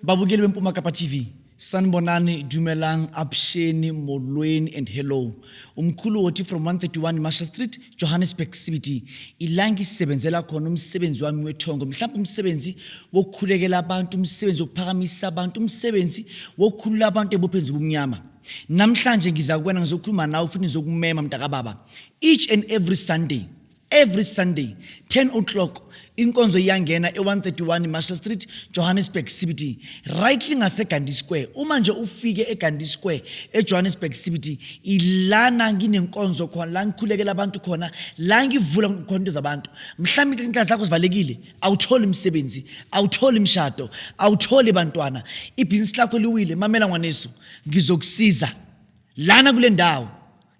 Babukeli beMpuma Kapa TV, sanibonani, dumelang, avuxeni, molweni and hello. Umkhulu Hoti from 131 Marshall Street, Johannesburg CBD. Ila ngisebenzela khona umsebenzi wami wethongo, mhlawumbe umsebenzi wokukhulekela abantu, umsebenzi wokuphakamisa abantu, umsebenzi wokukhulula abantu ebopheni zobumnyama. Namhlanje ngiza kuwena, ngizokhuluma nawe futhi ngizokumema, mntakababa. Each and every Sunday, every Sunday 10 o'clock, inkonzo iyangena e-131 Marshall Street, Johannesburg CBD, rightly ngaseGandhi Square. Uma nje ufike eGandhi Square eJohannesburg CBD, ilana nginenkonzo khona, la ngikhulekela abantu khona, la ngivula khona into zabantu. Mhlawumbe inhlanhla zakho zivalekile, awutholi umsebenzi, awutholi imishado, awutholi bantwana, ibhizinisi lakho liwile. Mamela ngwanesu, ngizokusiza lana kule ndawo.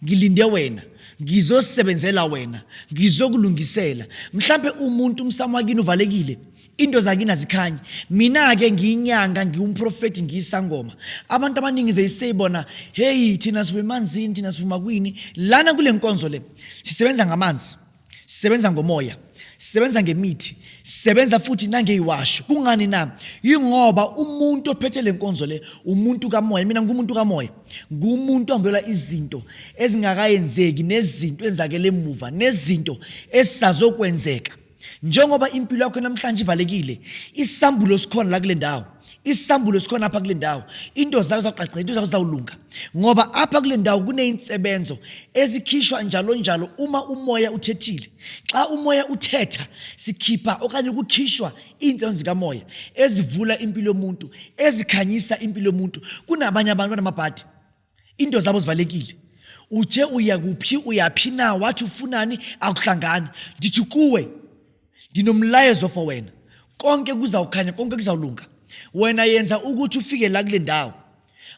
Ngilinde wena, ngizosebenzela wena, ngizokulungisela. Mhlambe umuntu umsamo wakini uvalekile, into zakini azikhanyi. Mina-ke ngiyinyanga, ngiwumprofethi, ngiyisangoma. Abantu abaningi, they say bona, "Hey, thina sivuka emanzini, thina sivuma kwini." Lana kule nkonzo le sisebenza ngamanzi, sisebenza ngomoya, sisebenza ngemithi, sisebenza futhi nangeyiwasho. Kungani na? Yingoba umuntu ophethe le nkonzo le umuntu kamoya. Mina ngumuntu kamoya, ngumuntu ohambelwa izinto ezingakayenzeki nezinto ezakele emuva nezinto esisazokwenzeka. Njengoba impilo yakho namhlanje ivalekile, isambulo sikhona la kule ndawo, isambulo sikhona apha kule ndawo. Into zakho zawuqaqeka, into zakho zawulunga, ngoba apha kule ndawo kuney'nsebenzo ezikhishwa njalo njalo uma umoya uthethile. Xa umoya uthetha, sikhipha okanye kukhishwa iy'nsebenzo zikamoya ezivula impilo yomuntu, ezikhanyisa impilo yomuntu. Kunabanye abantu banamabhadi, into zabo zivalekile. Uthe uya kuphi, uyaphi na, wathi ufunani, akuhlangani. Ndithi kuwe, ndinomlayezo for wena. Konke kuzawukhanya, konke kuzawulunga. Wena yenza ukuthi ufike la kule ndawo.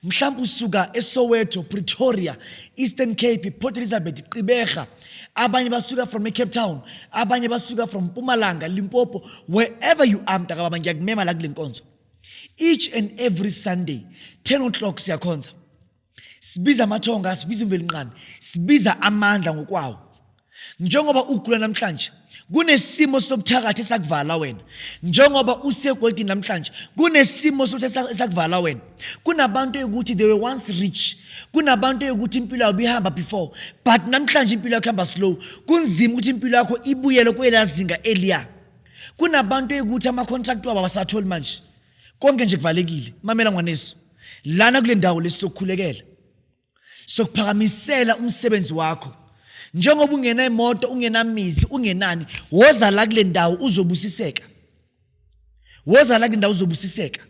Mhlawumbe usuka eSoweto, Pretoria, Eastern Cape, Port Elizabeth, Gqeberha, abanye basuka from eCape Town, abanye basuka from Mpumalanga, Limpopo, wherever you are, mntakababa, ngiyakumema la kule nkonzo. Each and every Sunday 10 o'clock siyakhonza, sibiza amathonga, sibiza uMvelinqane, sibiza amandla ngokwawo. Njengoba ugula namhlanje, kunesimo sobuthakathi esakuvala wena. Njengoba usegoldini namhlanje, kunesimo sobuthakathi esakuvala wena. Kunabantu ekuthi they were once rich, kunabantu ekuthi impilo yabo ihamba before, but namhlanje impilo yakho ihamba slow, kunzima ukuthi impilo yakho ibuyele kwela zinga eliya. Kunabantu ekuthi ama-contract wabo abasatholi manje, konke nje kuvalekile. Mamela ngwanesu, lana kule ndawo lesizokukhulekela, sokuphakamisela umsebenzi wakho. Njengoba ungena imoto, ungenamizi, ungenani, woza la kule ndawo, uzobusiseka. Woza la kule ndawo, uzobusiseka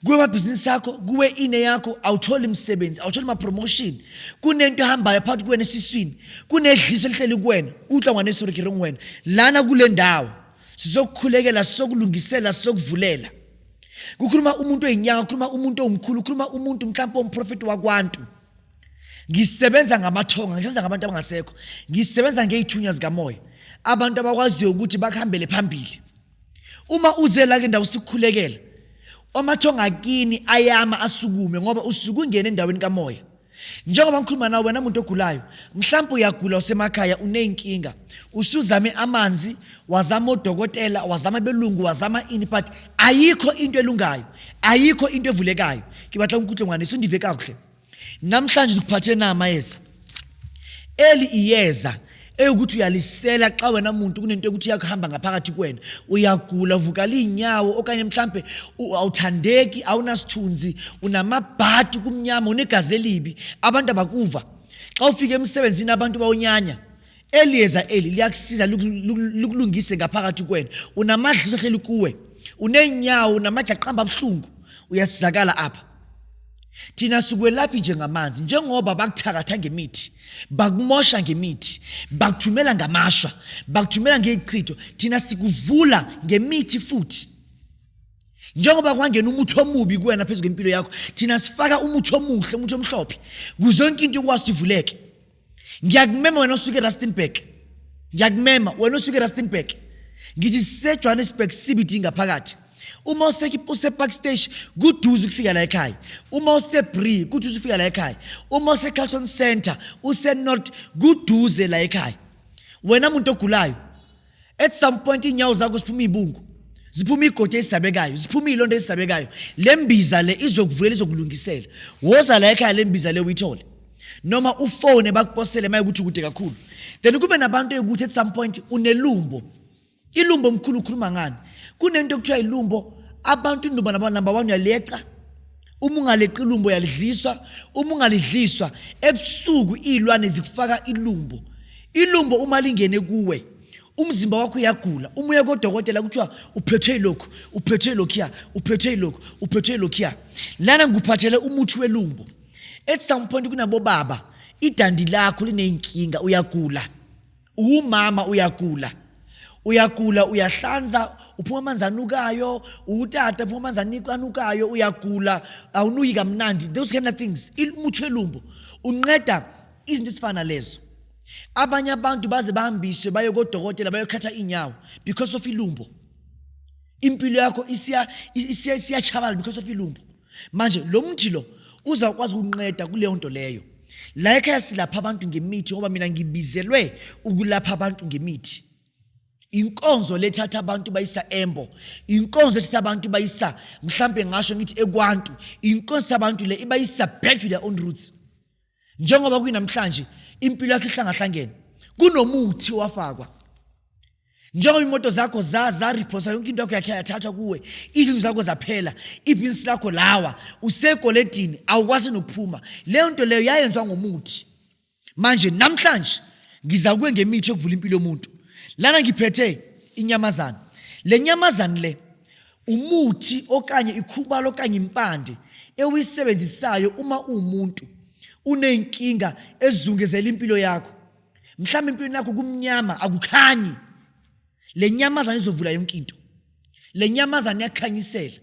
kuwe amabhizinisi akho, kuwe ine yakho. Awutholi imisebenzi, awutholi ma-promotion, kunento ehambayo phakathi kuwena esiswini, kunedliso elihleli kuwena. Utlwa ngwanesu, re wena lana kule ndawo sizokukhulekela, sizokulungisela, sizokuvulela. Kukhuluma umuntu oyinyanga, kukhuluma umuntu owumkhulu, kukhuluma umuntu mhlawumbe omprofeti wakwantu. Ngisebenza ngamathonga, ngisebenza ngabantu abangasekho, ngisebenza ngey'thunya zikamoya, abantu abakwaziyo ukuthi bakuhambele phambili. Uma uze la ke ndawo sikukhulekela, amathonga akini ayama asukume, ngoba usuke ungene endaweni kamoya. Njengoba ngikhuluma nawe wena muntu ogulayo, mhlawumbe uyagula, usemakhaya, uney'nkinga, usuzame amanzi, wazama odokotela, wazama belungu, wazama ini, but ayikho into elungayo, ayikho into evulekayo. Ke batla nkutlwe ngwaneso, undive kakuhle. Namhlanje ndikuphathe na amayeza. Eli iyeza eyukuthi uyalisela xa wena muntu kunento yokuthi iyakuhamba ngaphakathi kuwena, uyagula, uvukala iy'nyawo, okanye mhlampe awuthandeki, awunasithunzi, unamabhadi, kumnyama, unegazi elibi, abantu abakuva. Xa ufika emsebenzini abantu bawunyanya. Eliyeza eli liyakusiza, likulungise ngaphakathi kuwena. Unamadliso ahleli kuwe, uney'nyawo, unamajaqamba abuhlungu, uyasizakala apha. Thina sikwelaphi njengamanzi. Njengoba bakuthakatha ngemithi, bakumosha ngemithi, bakuthumela ngamashwa, bakuthumela ngey'chitho, thina sikuvula ngemithi futhi. Njengoba kwangena umuthi omubi kuwena phezu kwempilo yakho, thina sifaka umuthi omuhle, umuthi omhlophe, kuze yonke into ikwazi ivuleke. Ngiyakumema wena osuke eRustenburg, ngiyakumema wena osuke eRustenburg. Ngithi siseJohannesburg CBD ngaphakathi. Uma use-Park Station, kuduze ukufika la ekhaya. Uma use-Bree, kuduze ukufika la ekhaya. Uma use-Carlton Center, use-North, kuduze la ekhaya. Wena muntu ogulayo, at some point iy'nyawo zakho ziphuma iy'bungu. Ziphuma igodi esabekayo, ziphuma ilonto esabekayo. Le mbiza le izokuvulela, izokulungisela. Woza la ekhaya, le mbiza le uyithole. Noma ufone bakuposele maye ukuthi kude kakhulu. Then kube nabantu ekuthi at some point unelumbo. Ilumbo, mkhulu, ukhuluma ngani? Kunento ekuthiwa ilumbo. Abantu ilumbo number 1 uyaleqa. Uma ungaleqi ilumbo uyalidliswa, uma ungalidliswa ebusuku izilwane zikufaka ilumbo. Ilumbo uma lingene kuwe, umzimba wakho uyagula. Uma uya kodokotela kuthiwa uphethwe yilokhu, uphethwe yilokhuya, uphethwe yilokhu, uphethwe yilokhuya. Lana ngikuphathele umuthi welumbo. At some point kunabobaba, idandi lakho lineyinkinga, uyagula. Umama uyagula, uyagula, uyahlanza, uphuma amanzi anukayo. Utata uphuma amanzi anukayo, uyagula, awunuki kamnandi, those kind of things. Umuthi welumbo unqeda izinto ezifana nalezo. Abanye abantu baze bahambiswe baye kodokotela bayokhatha inyawo because of ilumbo. Impilo yakho isiya isiya isiyachabala because of ilumbo. Manje lo muthi lo uzakwazi ukunqeda kuleyo nto leyo. La ekhaya silapha abantu ngemithi ngoba mina ngibizelwe ukulapha abantu ngemithi. Inkonzo lethatha abantu bayisa embo, inkonzo ethatha abantu bayisa, mhlambe ngasho ngithi ekwantu, inkonzo abantu le ibayisa back to their own roots. Njengoba kuyinamhlanje impilo yakho ihlangahlangene, kunomuthi owafakwa. Njengoba imoto zakho zariphosa, yonke into yakho yakhe yathathwa kuwe, izindlu zakho zaphela, ibhizinisi lakho lawa, usekoletini, awukwazi nokuphuma, leyo nto leyo yayenziwa ngomuthi. Manje namhlanje ngiza kuwe ngemithi yokuvula impilo yomuntu. Lana ngiphethe inyamazana. Le nyamazane le umuthi okanye ikhubalo okanye impande ewuyisebenzisayo uma uwumuntu uney'nkinga ezizungezela impilo yakho. Mhlawumbe empilweni yakho kumnyama, akukhanyi. Le nyamazane izovula yonke into. Le nyamazane iyakhanyisela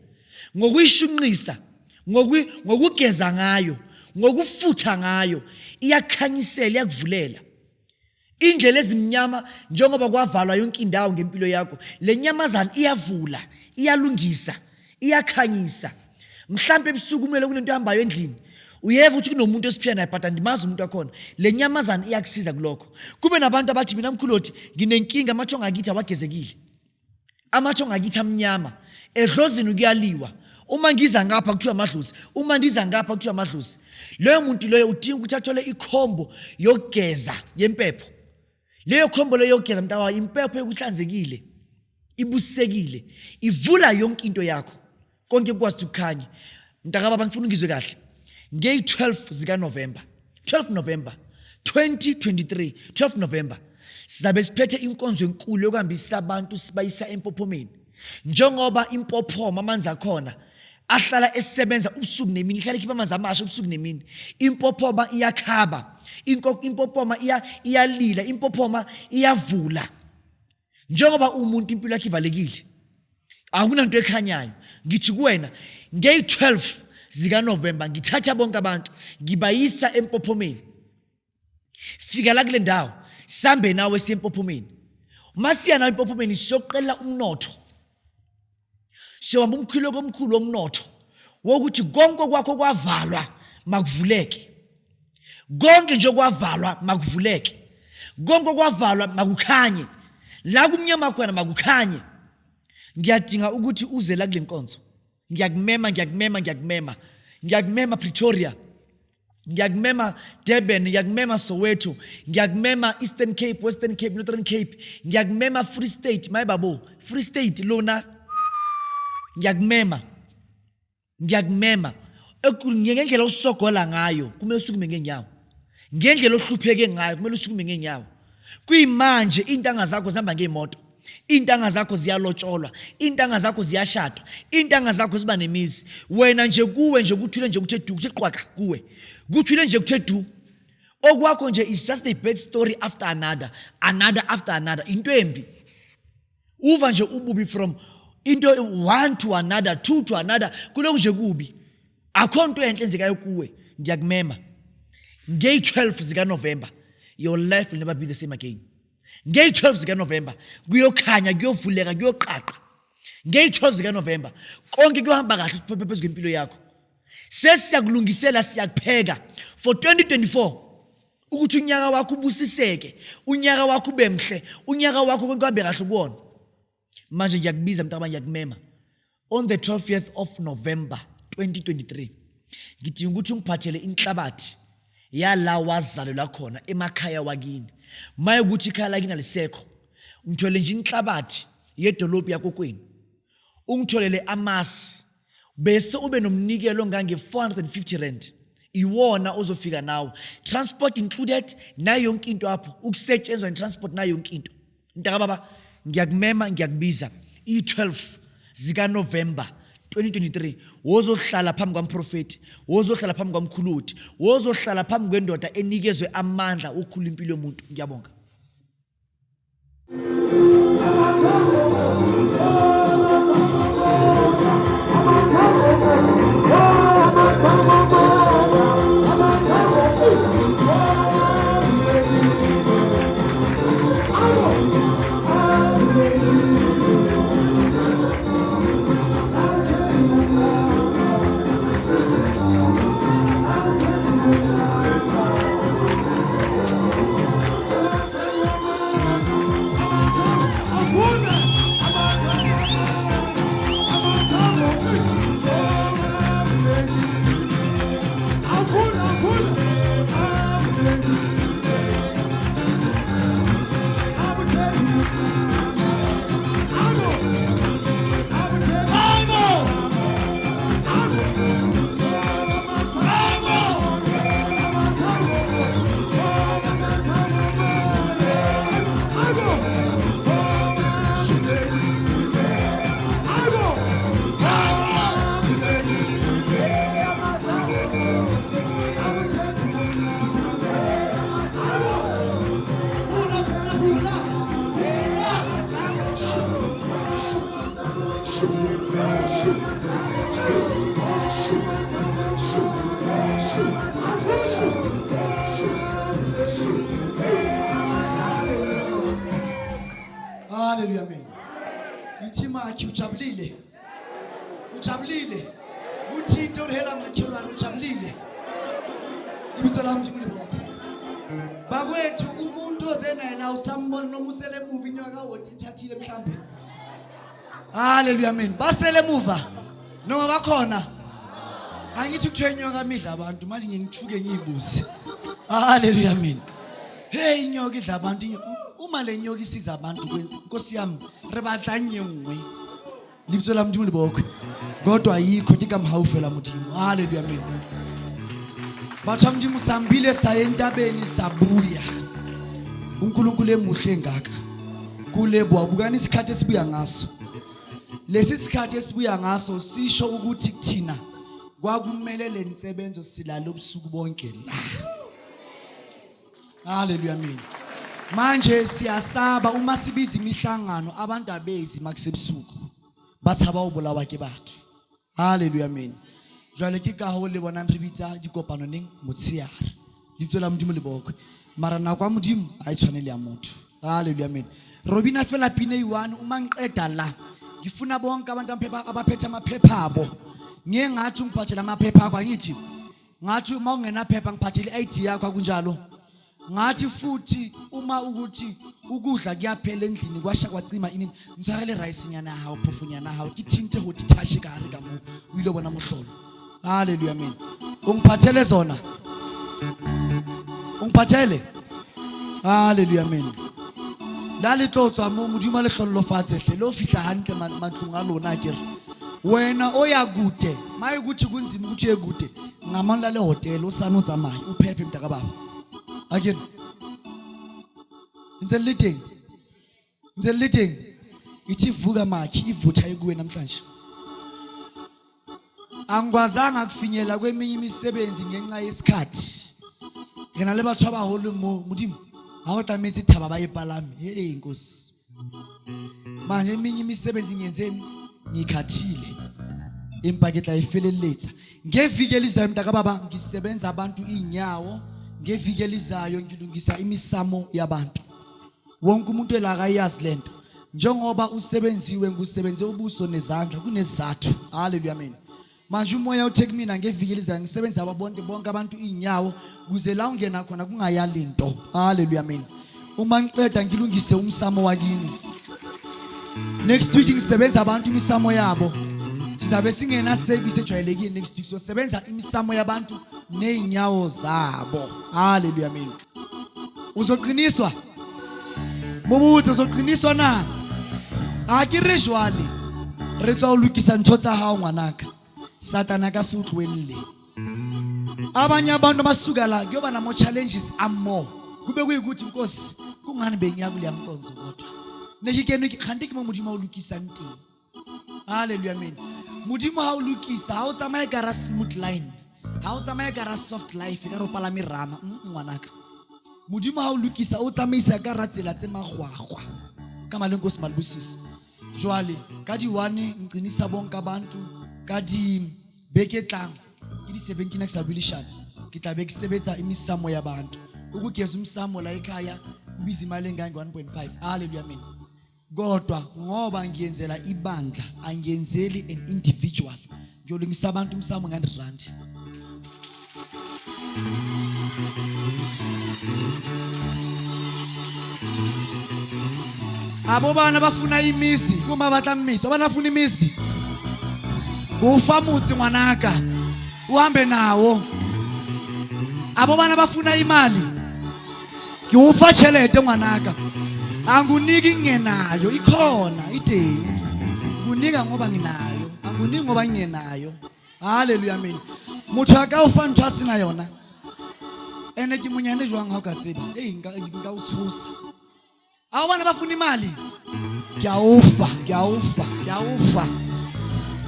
ngokuyishunqisa, ngokugeza ngayo, ngokufutha ngayo, iyakhanyisela, iyakuvulela indlela ezimnyama. Njengoba kwavalwa yonke indawo ngempilo yakho, le nyamazane iyavula, iyalungisa, iyakhanyisa. Mhlampe ebusuku kumele kunento ehambayo endlini, uyeva ukuthi kunomuntu esiphila naye but andimazi umuntu wakhona, le nyamazane iyakusiza kulokho. Kube nabantu abathi, "Mina mkhuloti nginenkinga, amathongo akithi awagezekile, amathongo akithi amnyama, edlozini kuyaliwa, uma ngiza ngapha kuthiwa amadlozi, uma ndiza ngapha kuthiwa amadlozi." Loyo muntu loyo udinga ukuthi athole ikhombo yokugeza yempepho. Leyo khombo leyo yokugeza, mntawa, impepho yokuhlanzekile, ibusisekile, ivula yonke into yakho, konke kukwazi ukukhanya. Mntakababa, ngifuna ungizwe kahle. Ngeyi-12 zikaNovemba, 12 November 2023, 12 November, sizabe siphethe inkonzo enkulu yokuhambisa abantu sibayisa empophomeni. Njengoba impophoma amanzi akhona ahlala esebenza ubusuku nemini, ihlala ikhipha amanzi amasha ubusuku nemini, impophoma iyakhaba, impophoma iyalila, impophoma iyavula. Njengoba umuntu impilo yakhe ivalekile, akunanto ekhanyayo, ngithi kuwena ngeyi-12 zikaNovemba ngithatha bonke abantu ngibayisa empophomeni. Fika la kule ndawo, sambe nawe siye empophomeni. Masiya nawe empophomeni siyoqela umnotho, siyobamba umkhuleko omkhulu womnotho wokuthi konke kwakho kwavalwa makuvuleke, konke nje kwavalwa makuvuleke, konke kwavalwa makukhanye, la kumnyama khona makukhanye. Ngiyadinga ukuthi uze la kule nkonzo. Ngiyakumema, ngiyakumema, ngiyakumema, ngiyakumema Pretoria, ngiyakumema Durban, ngiyakumema Soweto, ngiyakumema Eastern Cape, Western Cape, Northern Cape, ngiyakumema Free State, my babo, Free State lona, ngiyakumema, ngiyakumema. Ngendlela osogola ngayo kumele usukume ngeenyawo, ngendlela ohlupheke ngayo kumele usukume ngeenyawo. Kuyimanje iy'ntanga zakho zihamba ngey'moto, iy'ntanga zakho ziyalotsholwa, iy'ntanga zakho ziyashadwa, iy'ntanga zakho ziba nemizi, wena nje kuwe nje kuthule nje kuthe du, kuthe qwaka kuwe, kuthule nje kuthe du. Okwakho nje is just a bad story after another, another after another, into embi. Uva nje ububi from into one to another, two to another, kulokhu nje kubi, akho nto enhle enzekayo kuwe. Ngiyakumema ngeyi-12 zikaNovemba, your life will never be the same again. Ngeyi-12 zikaNovemba kuyokhanya, kuyovuleka, kuyoqaqa. Ngeyi-12 zikaNovemba konke kuyohamba kahle phezu kwempilo yakho. Sesiyakulungisela, siyakupheka for 2024 ukuthi unyaka wakho ubusiseke, unyaka wakho ube mhle, unyaka wakho konke kuhambe kahle kuwona. Manje ngiyakubiza mntakababa, ngiyakumema on the 12th of November 2023. Ngidinga ukuthi ungiphathele inhlabathi yala wazalelwa khona emakhaya wakini. Maye ukuthi ikhaya lakini alisekho, ngithwele nje inhlabathi yedolobhu yakokwenu, ungitholele amasi, bese ube nomnikelo ongange-450 rand. Iwona ozofika nawo, transport included, nayo yonke into apho ukusetshenzwa ne-transport nayo yonke into. Mntakababa, ngiyakumema, ngiyakubiza i-12 zikaNovember 2023. Wozohlala phambi kwamprofeti, wozohlala phambi kwamkhuludi, wozohlala phambi kwendoda enikezwe amandla okukhulula impilo yomuntu. Ngiyabonga. Haleluya, amen. Ithi makhi ujabulile. Ujabulile. Uthinte urhela makhelwane ujabulile. Ibitso la Modimo le bokwe. Bakwethu umuntu oze naye la usambona noma usele emuva inyaka wodi ithathile mhlambe. Haleluya, amen. Basele emuva noma bakhona. Angithi kuthiwa inyoka midla abantu manje ngingithuke ngiyibuze. Haleluya, amen. Hey, inyoka idla abantu. Uma le nyoka isiza abantu, Nkosi yami, re batla nngwe. Lebitso la Modimo le bokwe. Kodwa ayikho ke ka mohau fela Modimo. Haleluya, amen. Batho ba Modimo sambile saye entabeni sabuya. uNkulunkulu emuhle ngaka. Kulebo bukani isikhathi esibuya ngaso. Lesi sikhathi esibuya ngaso sisho ukuthi kuthina kwakumele le nsebenzo silale ubusuku bonke la. Haleluya, amen. Manje siyasaba uma sibiza imihlangano abantu abezi makusebusuku. Batshaba ho bolawa ke batho. Haleluya, amen. Jwale ke ka hoo le bonang re bitsa dikopano neng motsheare. Lebitso la Modimo le bokwe. Mara nako ya Modimo ha e tshwane le ya motho. Haleluya, amen. Robina fela pina eyi-one uma ngiqeda la. Ngifuna bonke abantu abaphethe amaphepha abo. Ngiye ngathi ungiphathele amaphepha akho angithi. Ngathi uma ungenaphepha ngiphathele i-ID yakho akunjalo. Ngathi futhi uma ukuthi ukudla kuyaphela endlini kwasha kwacima ini ntshwarele rice nyana ya hao phofo nyana hao ke thinte ho dithashe ka hare ka moo o ile bona mohlolo. Haleluya, amen. Ungiphathele zona. Ungiphathele. Haleluya, amen. La le tlo tswa mo Modimo a le hlollofatse hle le o fihla hantle matlong a lona akere. Wena oya kude maye ukuthi kunzima ukuthi uye kude ngamani lale hotel usana utsamaya uphephe mntaka baba. Akere. Ntse le teng. Ntse le teng. Ithi vuka makhi ivutha ekuwe namhlanje. Angikwazanga kufinyela kweminye imisebenzi ngenxa yesikhathi. Re na le batho ba baholo mo Modimo. Ha o tlametse thaba ba e palame. Hey Nkosi. Manje eminye imisebenzi ngiyenzeni? Ngikhathile. Empa ke tla e feleletsa. Ngeviki elizayo mntaka baba ngisebenza abantu inyawo. Ngeviki elizayo ngilungisa imisamo yabantu. Wonke umuntu elakayazi lento. Njengoba usebenziwe ngusebenze ubuso nezandla kunesizathu. Haleluya, amen. Manje umoya uthe kumina ngeviki elizayo ngisebenza bonke bonke abantu inyawo kuze la ungena khona kungayali into. Haleluya, amen. Uma ngiqeda ngilungise umsamo wakini. Next week ngisebenza abantu imisamo yabo. Sizabe singena service ejwayelekile next week. Sosebenza imisamo yabantu nezinyawo zabo. Hallelujah, amen. Uzoqiniswa? Mobuzo uzoqiniswa na? A ke re jwale re tswa o lokisa ntho tsa hao ngwanaka. Satana ka se utlwelle. Abanye abantu abasuka la kuyoba nama challenges amore. Kube kuyikuthi Nkosi kungani bengiya kuleya nkonzo kodwa. Ne ke kenwe ke kgante ke mo Modimo a o lokisang teng. Hallelujah, amen. Modimo ha o lokisa, ha o tsamaye ka ra smooth line. Ha o tsamaye ka ra soft life, ka ro palame rama, ngwanaka. Modimo ha o lokisa, o tsamaisa ka ra tsela tse magwagwa. Ka maleng Nkosi malibusise. Jwale ka di 1 nqinisa bonke abantu ka di beke tlang ke di 17 ke sa bue leshano ke tla be ke sebetsa imisamo yabantu ukugeza umsamo la ekhaya kubiza imali engange 1.5. Hallelujah, amen. Kodwa ngoba ngiyenzela ibandla, angiyenzeli an individual, ngiyolungisa abantu umsamo nge-100 rand. Abo bana bafuna imizi kuma batla mmiso abana bafuna imizi kufa mutsi ngwanaka uhambe nawo. Abo bana bafuna imali ke o fa tšhelete ngwanaka anguniki ngingenayo ikhona iteng kunika ngoba nginayo anguniki ngoba ngingenayo. Haleluya, amen. Motho a ka o fa ntho a sena yona ene ke monyane jwang ha o ka tseba ei nka o tshosa. A bana ba funa imali ke a o fa, ke a o fa, ke a o fa.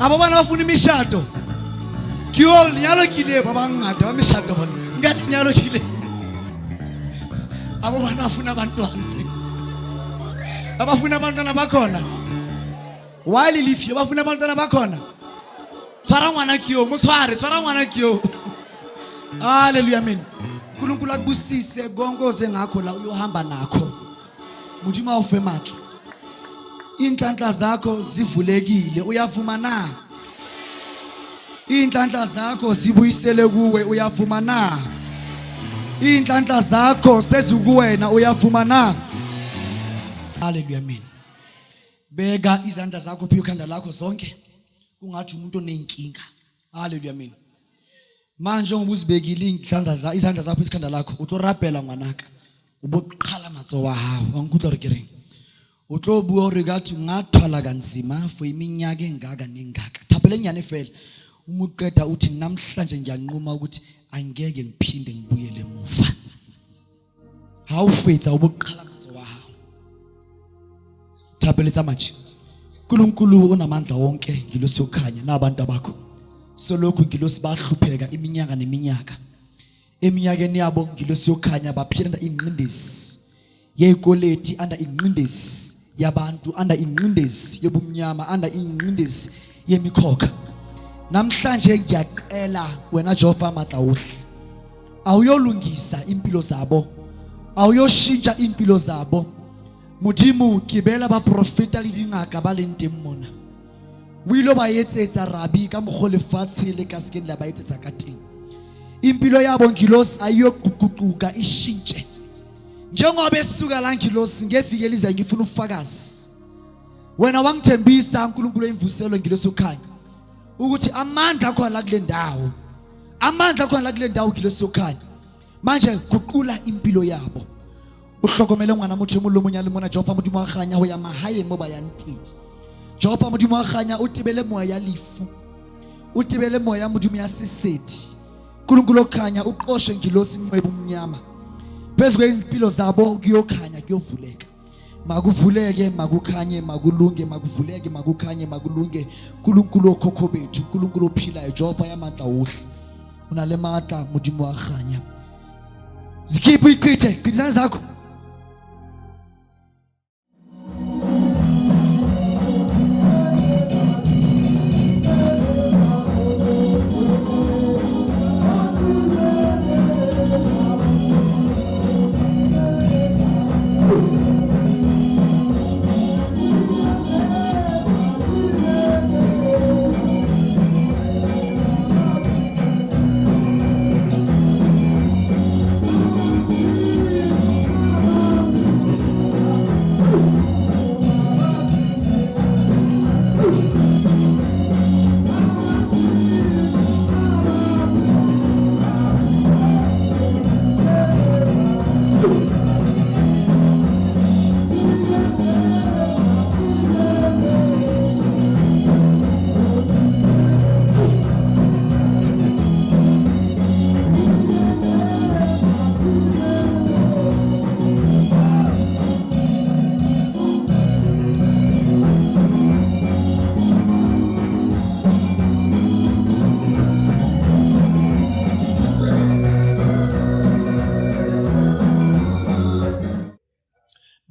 Abo bana ba funa imishado ke o lenyalo ke ile ba bangata ba mishado bona nka lenyalo ke ile. Abo bana ba funa abantwana, abafuna abantwana bakhona why lelifio bafuna abantwana bakhona. Tshwara ngwana ke yo, mo tshware, tshwara ngwana ke yo. Haleluya, amen. uNkulunkulu akubusise konke oze ngakho la uyohamba nakho. Modimo a o fe matla. Inhlanhla zakho zivulekile, uyavuma na? Inhlanhla zakho zibuyisele kuwe, uyavuma na? Inhlanhla zakho sezikuwena, uyavuma na? Haleluya, amen. Beka izandla zakho phi ikhanda lakho zonke kungathi umuntu onenkinga. Haleluya, amen. Manje ngoba uzibekile izandla izandla zakho ikhanda lakho o tlo rapela ngwanaka o bo qhala matsoho a hao wa nkutlwa re ke reng o tlo bua hore ka thi ngathwala kanzima for iminyaka engaka nengaka thapelo enyane fela uma uqeda uthi namhlanje ngiyanquma ukuthi angeke ngiphinde ngibuyele emuva. Ha o fetsa o bo qhala matsoho a hao thapelo tsa manje. uNkulunkulu onamandla wonke ngilosi yokukhanya nabantu abakho solokhu ngilosi bahlupheka iminyaka neminyaka eminyakeni yabo ngilosi yokukhanya baphila ingqindezi yezikweleti anda ingqindezi yabantu anda ingqindezi yobumnyama anda ingqindezi yemikhokha. Namhlanje ngiyacela wena Jehova matla wohle awuyolungisa impilo zabo, awuyoshintsha impilo zabo. Modimo ke beela baprofeta le dingaka ba leng teng mona o ile ba etsetsa rabi ka mokgwa lefatshe le ka sekeng la ba etsetsa ka teng. Impilo yabo ngilosi ayiyoguquka ishintshe njengoba esuka la ngilosi ngeviki elizayo ngifuna ubufakazi. Wena wangithembisa uNkulunkulu emvuselo ngilosi ukhanya ukuthi amandla akhona la kule ndawo, amandla akhona la kule ndawo ngilosi ukhanya. Manje guqula impilo yabo o hlokomele ngwana motho e mong le mong ya le mona. Jehova Modimo wa kganya ho ya mahaeng mo ba yang teng. Jehova Modimo wa kganya o tebele moya ya lefu, o tebele moya Modimo ya sesedi. uNkulunkulu okhanya uqoshe ngilosi imimoya ebumnyama phezu kwezimpilo zabo kuyokhanya kuyovuleka. Makuvuleke, makukhanye, makulunge, makuvuleke, makukhanye, makulunge. uNkulunkulu okhokho bethu, uNkulunkulu ophilayo, Jehova yamandla wohle unale matla Modimo wa kganya. Zikhiphe uyichithe, gcina izandla zakho.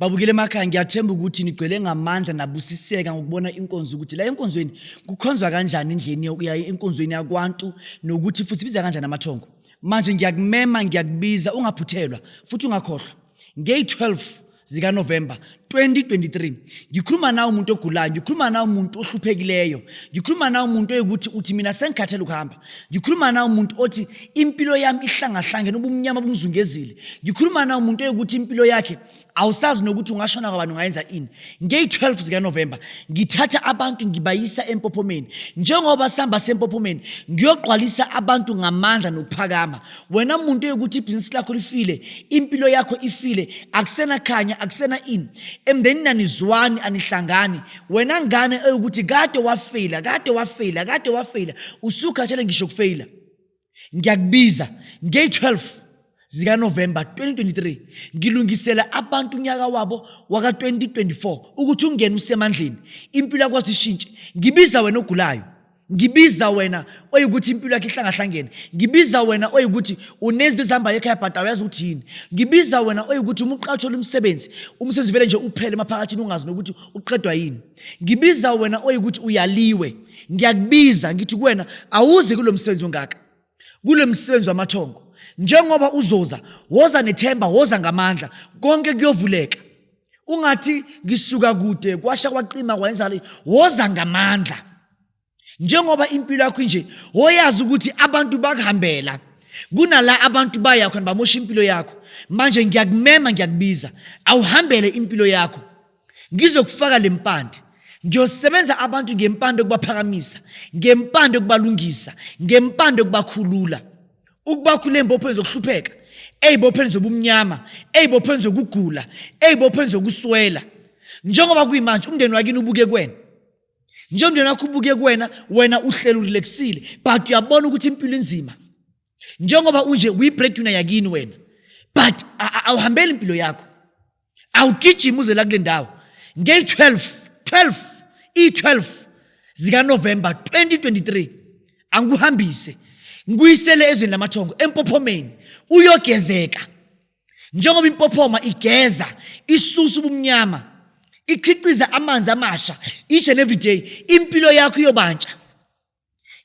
Babukele emakhaya, ngiyathemba ukuthi nigcwele ngamandla nabusiseka ngokubona inkonzo, ukuthi la enkonzweni kukhonzwa kanjani, endleleni yokuya enkonzweni yakwantu, nokuthi futhi biza kanjani amathongo. Manje ngiyakumema, ngiyakubiza, ungaphuthelwa futhi ungakhohlwa. Ngeyi-12 zikaNovemba 2023, ngikhuluma nawe umuntu ogulayo, ngikhuluma nawe umuntu ohluphekileyo, ngikhuluma nawe umuntu oyikuthi uthi mina sengikhathele ukuhamba, ngikhuluma nawe umuntu othi impilo yami ihlangahlangene, ubumnyama bungizungezile, ngikhuluma nawe umuntu oyikuthi impilo yakhe awusazi nokuthi ungashona kwabani, ungayenza ini. Ngeyi-12 zikaNovemba ngithatha abantu ngibayisa empophomeni. Njengoba sihamba sempophomeni, ngiyogqwalisa abantu ngamandla nokuphakama. Wena muntu eyukuthi ibhizinisi lakho lifile, impilo yakho ifile, akusenakhanya, akusena ini emndenini, anizwani, anihlangani, wena ngane eyukuthi kade wafeyila, kade wafeyila, kade wafeyila, usukhathele ngisho kufeyila, ngiyakubiza ngeyi-12 zikaNovemba 2023. Ngilungisela abantu unyaka wabo waka-2024 ukuthi ungene usemandleni, impilo yakwazi ishintshe. Ngibiza wena ogulayo, ngibiza wena oyikuthi impilo yakhe ihlangahlangene, ngibiza wena oyikuthi unezinto ezihambayo ekhaya but awuyazi ukuthi yini, ngibiza wena oyikuthi uma uqathola umsebenzi, umsebenzi vele nje uphele emaphakathini, ungazi nokuthi uqedwa yini, ngibiza wena oyikuthi uyaliwe. Ngiyakubiza, ngithi kuwena awuze kulo msebenzi ongaka, kulo msebenzi wamathongo. Njengoba uzoza, woza nethemba, woza ngamandla, konke kuyovuleka. Ungathi ngisuka kude, kwasha kwaqima, kwayenza le. Woza ngamandla. Njengoba impilo yakho nje, woyazi ukuthi abantu bakuhambela kunala abantu baya khona, bamosha impilo yakho. Manje ngiyakumema, ngiyakubiza, awuhambele impilo yakho. Ngizokufaka lempande, ngiyosebenza abantu ngempande yokubaphakamisa, ngempande yokubalungisa, ngempande yokubakhulula, ukubakhulula ey'mbophweni zokuhlupheka, ey'bophweni zobumnyama, ey'bophweni zokugula, ey'bophweni zokuswela. Njengoba kuyimanje umndeni wakini ubuke kuwena, njengomndeni wakho ubuke kuwena, wena uhleli urelaxile but uyabona ukuthi impilo inzima. Njengoba unje uyi-breadwinner yakini wena, but awuhambeli impilo yakho, awugijimi uze la kule ndawo ngeyi-12 12 i-12 zikaNovemba 2023. Angikuhambise ngikuyisele ezweni lamathongo, empophomeni, uyogezeka. Njengoba impophoma igeza, isusa ubumnyama, ikhiqiza amanzi amasha each and every day, impilo yakho iyobantsha,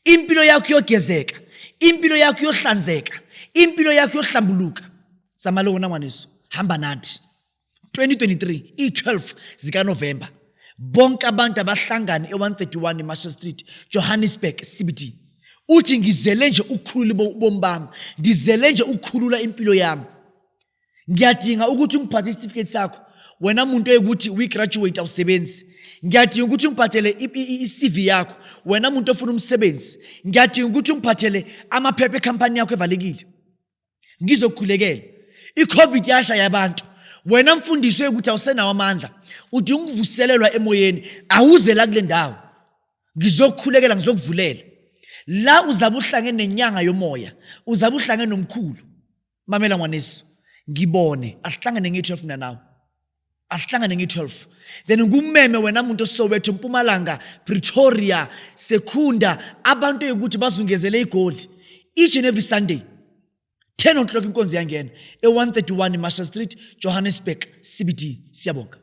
impilo yakho iyogezeka, impilo yakho iyohlanzeka, impilo yakho iyohlambuluka. Samalona ngwanesu, hamba nathi 2023 i-12 zikaNovemba. Bonke abantu abahlangane e-131 Marshall Street, Johannesburg CBD. Uthi ngizele nje ukukhulula ubomi bami, ndizele nje ukukhulula impilo yami. Ngiyadinga ukuthi ungiphathe isitifiketi sakho, wena muntu eyikuthi uyi-graduate awusebenzi. Ngiyadinga ukuthi ungiphathele i-CV yakho, wena muntu ofuna umsebenzi. Ngiyadinga ukuthi ungiphathele amaphepha ekhampani yakho evalekile, ngizokukhulekela. I-COVID yashaya abantu. Wena mfundiswe ukuthi awusenawo amandla, udinga ukuvuselelwa emoyeni, awuze la kule ndawo, ngizokukhulekela, ngizokuvulela la. Uzabe uhlangene nenyanga yomoya, uzabe uhlangene nomkhulu. Mamela ngwanesu, ngibone, asihlangane nge-12 mina nawe, asihlangane nge-12. Then ngumeme wena muntu oSoweto, Mpumalanga, Pretoria, Secunda, abantu eyukuthi bazungezele iGoli. Each and every Sunday 10 o'clock inkonzo iyangena e-131 Marshall Street, Johannesburg CBD. Siyabonga.